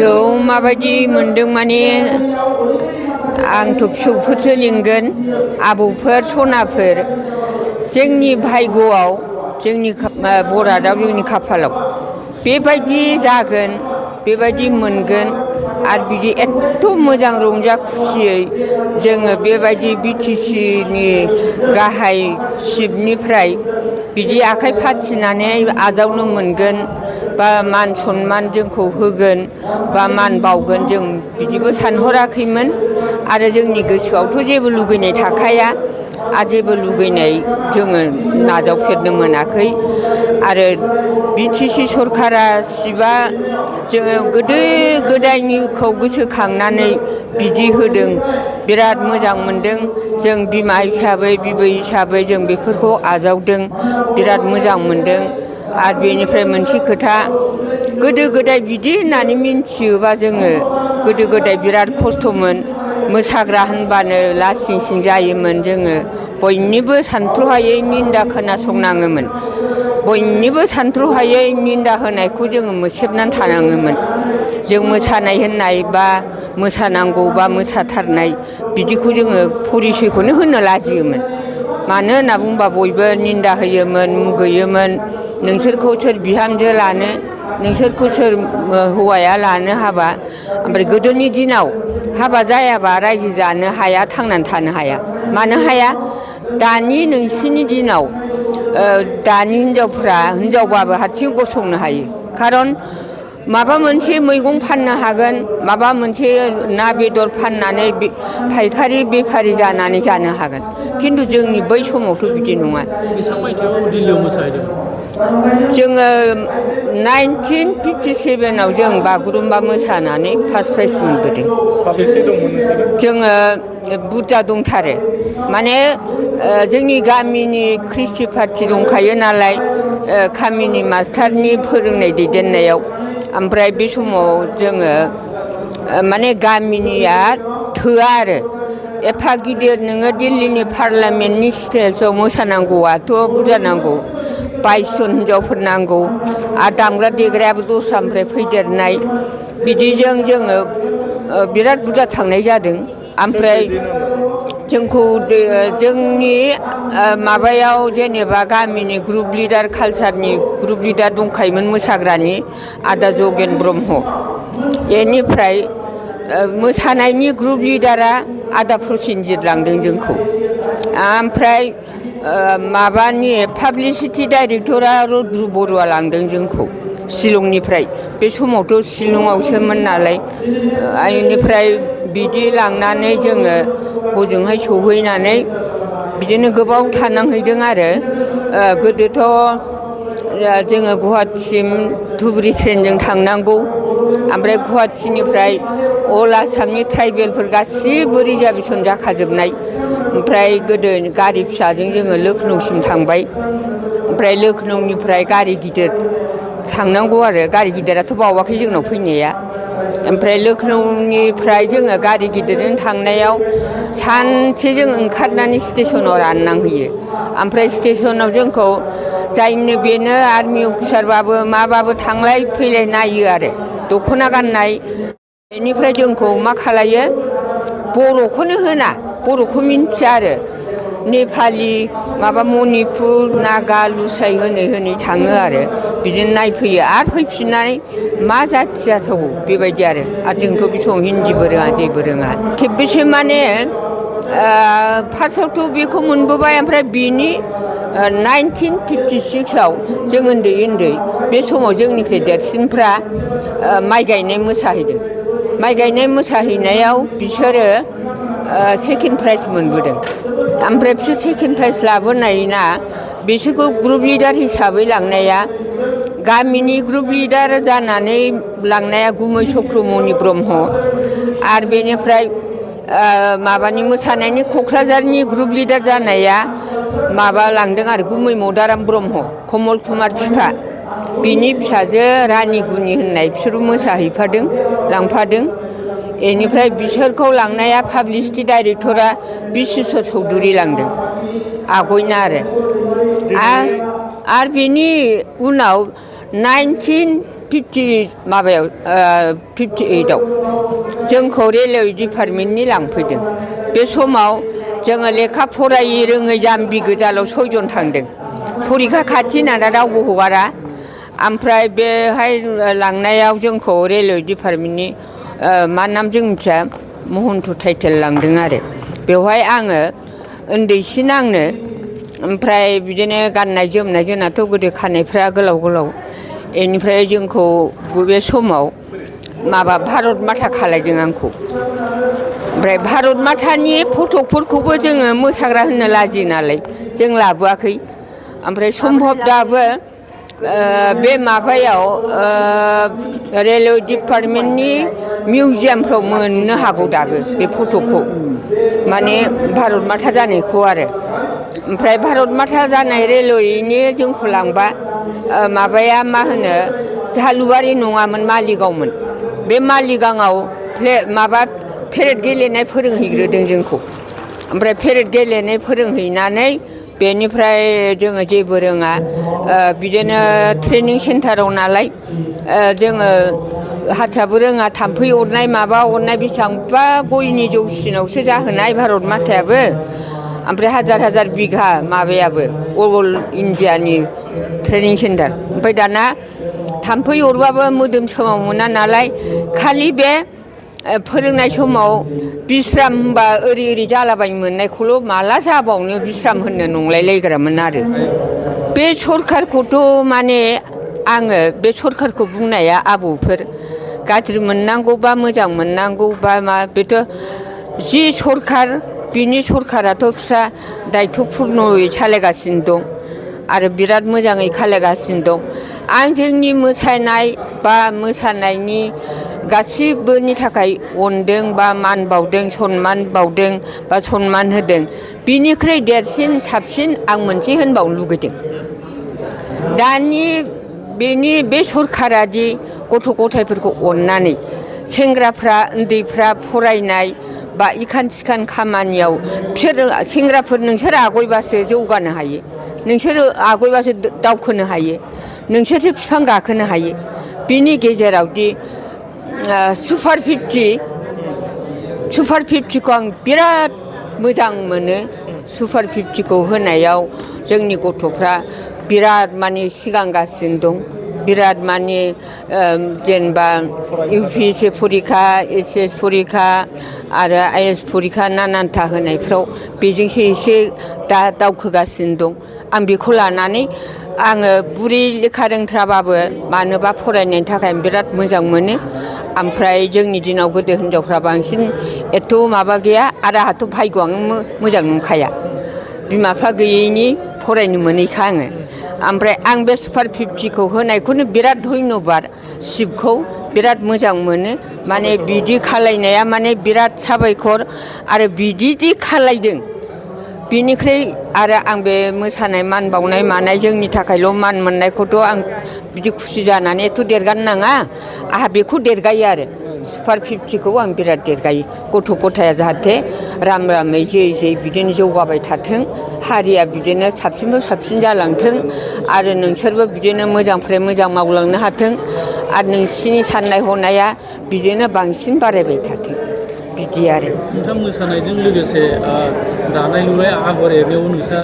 गोसोआव माबायदि मोनदों माने आंथ' फिसौफोरसो लिंगोन आबौफोर सनाफोर जोंनि भाग्यआव जोंनि बरादाव जोंनि खाफालाव बेबायदि जागोन बेबायदि मोनगोन आरो बिदि एथ' मोजां रंजा खुसियै जोङो बेबायदि BTCनि गाहाय चिफनिफ्राय बिदि आखाइ फाथिनानै आजावनो मोनगोन बा मान सनमान जोंखौ होगोन बा मान बावगोन जों बिदिबो सानहराखैमोन आरो जोंनि गोसोआवथ' जेबो लुगैनाय थाखाया आरो जेबो लुगैनाय जोङो नाजावफेरनो मोनाखै आरो BTC सरकारा चिफआ जोङो गोदो गोदायनिखौ गोसोखांनानै बिदि होदों बिराद मोजां मोनदों जों बिमा हिसाबै बिबै हिसाबै जों बेफोरखौ आजावदों बिराद मोजां मोनदों आरो बेनिफ्राय मोनसे खोथा गोदो गोदाय बिदि होननानै मिन्थियोबा जोङो गोदो गोदाय बिराद खस्थ'मोन मोसाग्रा होनबानो लासिं सिं जायोमोन जोङो बयनिबो सानथ्र'हायै निन्दा खोनासंनाङोमोन बयनिबो सानथ्र'हायै निन्दा होनायखौ जोङो मोसेबनानै थानाङोमोन जों मोसानाय होननाय बा मोसानांगौ बा मोसाथारनाय बिदिखौ जोङो परिसयखौनो होनो लाजियोमोन मानो होनना बुंबा बयबो निन्दा होयोमोन मुगैयोमोन नोंसोरखौ सोर बिहामजो लानो नोंसोरखौ सोर हौवाया लानो हाबा ओमफ्राय गोदोनि दिनाव हाबा जायाबा रायजो जानो हाया थांनानै थानो हाया मानो हाया दानि नोंसिनि दिनाव दानि हिनजावफ्रा हिनजावबाबो हारसिं गसंनो हायो खारन माबा मोनसे मैगं फाननो हागोन माबा मोनसे ना बेदर फाननानै फायखारि बेफारि जानानै जानो हागोन खिन्थु जोंनि बै समावथ' बिदि नङा बेसेबां मायथाइयाव दिल्लीयाव मोसाहैदों जोङो 1957आव जों बागुरुम्बा मोसानानै फार्स्ट प्राइज मोनबोदों साबेसे दंमोन नोंसोरो जोङो बुरजा दंथारो माने जोंनि गामिनि ख्रिस्टि पार्टि दंखायो नालाय गामिनि मास्टारनि फोरोंनाय दैदेननायाव ओमफ्राय बे समाव जोङो माने गामिनिया थोआ आरो एफा गिदिर नोङो दिल्लीनि पार्लामेन्टनि स्टेजाव मोसानांगौआथ' बुरजा नांगौ 22 जन हिनजावफोर नांगौ आरो दामग्रा देग्रायाबो दस्रानिफ्राय फैदेरनाय बिदिजों जोङो बिराद बुरजा थांनाय जादों ओमफ्राय जोंखौ जोंनि माबायाव जेनेबा गामिनि ग्रुप लिडार कालसारनि ग्रुप लिडार दंखायोमोन मोसाग्रानि आदा जगेन ब्रह्म बेनिफ्राय मोसानायनि ग्रुप लिडारा आदा प्रसेनजित लांदों जोंखौ ओमफ्राय माबानि पाब्लिसिटि डाइरेक्टरा रुद्रु बरुवा लांदों जोंखौ शिलंनिफ्राय बे समावथ' शिलंआवसोमोन नालाय बेनिफ्राय बिदि लांनानै जोङो हजोंहाय सौहैनानै बिदिनो गोबाव थानांहैदों आरो गोदोथ' जोङो गुवाहाटिसिम धुबुरि ट्रेनजों थांनांगौ ओमफ्राय गुवाहाटिनिफ्राय अल आसामनि ट्राइबेलफोर गासिबो रिजार्भेसन जाखाजोबनाय ओमफ्राय गोदो गारि फिसाजों जोङो लखनौसिम थांबाय ओमफ्राय लखनौनिफ्राय गारि गिदिर थांनांगौ आरो गारि गिदिराथ' बावाखै जोंनाव फैनाया ओमफ्राय लखनौनिफ्राय जोङो गारि गिदिरजों थांनायाव सानसे जों ओंखारनानै स्टेसनाव राननांहैयो ओमफ्राय स्टेसनाव जोंखौ जायनो बेनो आर्मि अफिसारबाबो माबाबो थांलाय फैलाय नायो आरो दख'ना गाननाय बेनिफ्राय जोंखौ मा खालायो बर'खौनो होना बर'खौ मिन्थिया आरो नेपालि माबा मणिपुर नागा लुसाइ होनै थाङो आरो बिदिनो नायफैयो आरो फैफिननानै मा जाथि जाथावगौ बेबायदि आरो जोंथ' बे समाव हिन्दीबो रोङा जेबो रोङा खेबबेसे माने फार्स्टआवथ' बेखौ मोनबोबाय ओमफ्राय बेनि 1956आव जों उन्दै उन्दै बे समाव जोंनिख्रुइ देरसिनफ्रा माइ गायनाय मोसाहैदों माइ गायनाय मोसाहैनायाव बिसोरो सेकेन्ड प्राइज मोनबोदों ओमफ्राय बिसोर सेकेन्ड प्राइज लाबोनायना बिसोरखौ ग्रुप लिडार हिसाबै लांनाया गामिनि ग्रुप लिडार जानानै लांनाया गुमै चक्रमणि ब्रह्म आरो बेनिफ्राय माबानि मोसानायनि क'क्राझारनि ग्रुप लिडार जानाया माबा लांदों आरो गुमै मदाराम ब्रह्म कमल कुमार बिफा बिनि फिसाजो रानि गुनि होननाय बिसोरबो मोसाहैफादों लांफादों बेनिफ्राय बिसोरखौ लांनाया पाब्लिसिटि डाइरेक्टरा बिश्वेश्वर चौधुरि लांदों आगयना आरो बेनि उनाव 19 माबायाव 58आव जोंखौ रेलवे डिपार्टमेन्टनि लांफैदों। बे समाव जोङो लेखा फरायै रोङै जाम्बि गोजालाव 6 जन थांदों। फरिखा खाथि होनना रावबो हगारा। ओमफ्राय बेहाय लांनायाव जोंखौ रेलवे डिपार्टमेन्टनि मा नाम जों मिथिया महन्त टाइटेल लांदों आरो। बेवहाय आङो उन्दैसिन आंनो ओमफ्राय बिदिनो गाननाय जोमनाय जोंनाथ' गोदो खानायफ्रा गोलाव गोलाव बेनिफ्राय जोंखौ बे समाव माबा भारत माता खालायदों आंखौ। ओमफ्राय भारत मातानि फटकफोरखौबो जोङो मोसाग्रा होननो लाजियो नालाय जों लाबोआखै। ओमफ्राय सम्भब दाबो बे माबायाव रेलवे डिपार्टमेन्टनि मिउजियामफ्राव मोननो हागौ दाबो बे फटकखौ माने भारत माता जानायखौ आरो। ओमफ्राय भारत माता जानाय रेलवेनि जोंखौ लांबा माबाया मा होनो झालुवारि नङामोन मालिगावमोन। बे मालिगावआव माबा पेरेड गेलेनाय फोरोंहैग्रोदों जोंखौ। ओमफ्राय पेरेड गेलेनाय फोरोंहैनानै बेनिफ्राय जोङो जेबो रोङा बिदिनो ट्रेनिं सेन्टाराव नालाय जोङो हारसाबो रोङा थाम्फै अरनाय माबा अरनाय बेसेबांबा गयनि जौसिनावसो जाहोनाय भारत मातायाबो। ओमफ्राय हाजार हाजार बिघा माबायाबो अल इन्डियानि ट्रेनिं सेन्टार। ओमफ्राय दाना थाम्फै अरबाबो मोदोम सोमाव मोना नालाय खालि बे फोरोंनाय समाव बिस्राम होनबा ओरै ओरै जालाबाय मोननायखौल' माला जाबावनो बिस्राम होननो नंलायलायग्रामोन आरो। बे सरखारखौथ' माने आङो बे सरखारखौ बुंनाया आबौफोर गाज्रि मोननांगौबा मोजां मोननांगौबा मा बेथ' जि सरखार बिनि सरखाराथ' फिसा दायथ'पुर्नयै सालायगासिनो दं आरो बिराद मोजाङै खालायगासिनो दं। आं जोंनि मोसानाय बा मोसानायनि गासिबोनि थाखाय अनदों बा मान बावदों सनमान बावदों बा सनमान होदों। बिनिख्रुइ देरसिन साबसिन आं मोनसे होनबावनो लुगैदों। दानि बेनि बे सरखारादि गथ' गथायफोरखौ अननानै सेंग्राफ्रा उन्दैफ्रा फरायनाय बा इखान सिखान खामानियाव बिसोर सेंग्राफोर नोंसोर आगयबासो जौगानो हायो, नोंसोर आगयबासो दावखोनो हायो, नोंसोरसो बिफां गाखोनो हायो। बिनि गेजेरावदि सुपार 50खौ आं बिराद मोजां मोनो। सुपार 50खौ होनायाव जोंनि गथ'फ्रा बिराद माने सिगांगासिनो दं। बिराद माने जेनेबा UPSC फरिखा SS फरिखा आरो IAS फरिखा नानानथा होनायफ्राव बेजोंसो एसे दा दावखोगासिनो दं। आं बेखौ लानानै आङो बुरै लेखा रोंथ्राबाबो मानोबा फरायनायनि थाखाय बिराद मोजां मोनो। ओमफ्राय जोंनि दिनाव गोदो हिनजावफ्रा बांसिन एथ' माबा गैया आरो आंहाथ' भाग्यआनो मोजां नंखाया बिमा बिफा गैयैनि फरायनो मोनैखा आङो। ओमफ्राय आं बे सुपार 50खौ होनायखौनो बिराद धन्यबाद शिबखौ बिराद मोजां मोनो। माने बिदि खालायनाया माने बिराद साबायखर आरो बिदि खालायदों बिनिख्रुइ आरो आं बे मोसानाय मान बावनाय मानाय जोंनि थाखायल' मान मोननायखौथ' आं बिदि खुसि जानानै एथ' देरगानो नाङा। आंहा बेखौ देरगायो आरो सुपार 50खौ आं बिराद देरगायो। गथ' गथाया जाहाथे राम रामै जै जै बिदिनो जौगाबाय थाथों, हारिया बिदिनो साबसिननिफ्राय साबसिन जालांथों आरो नोंसोरबो बिदिनो मोजांनिफ्राय मोजां मावलांनो हाथों आरो नोंसिनि साननाय हनाया बिदिनो बांसिन बारायबाय थाथों बिदि आरो। नोंथां मोसानायजों लोगोसे दानाय लुनाय आगर एरनायाव नोंस्रा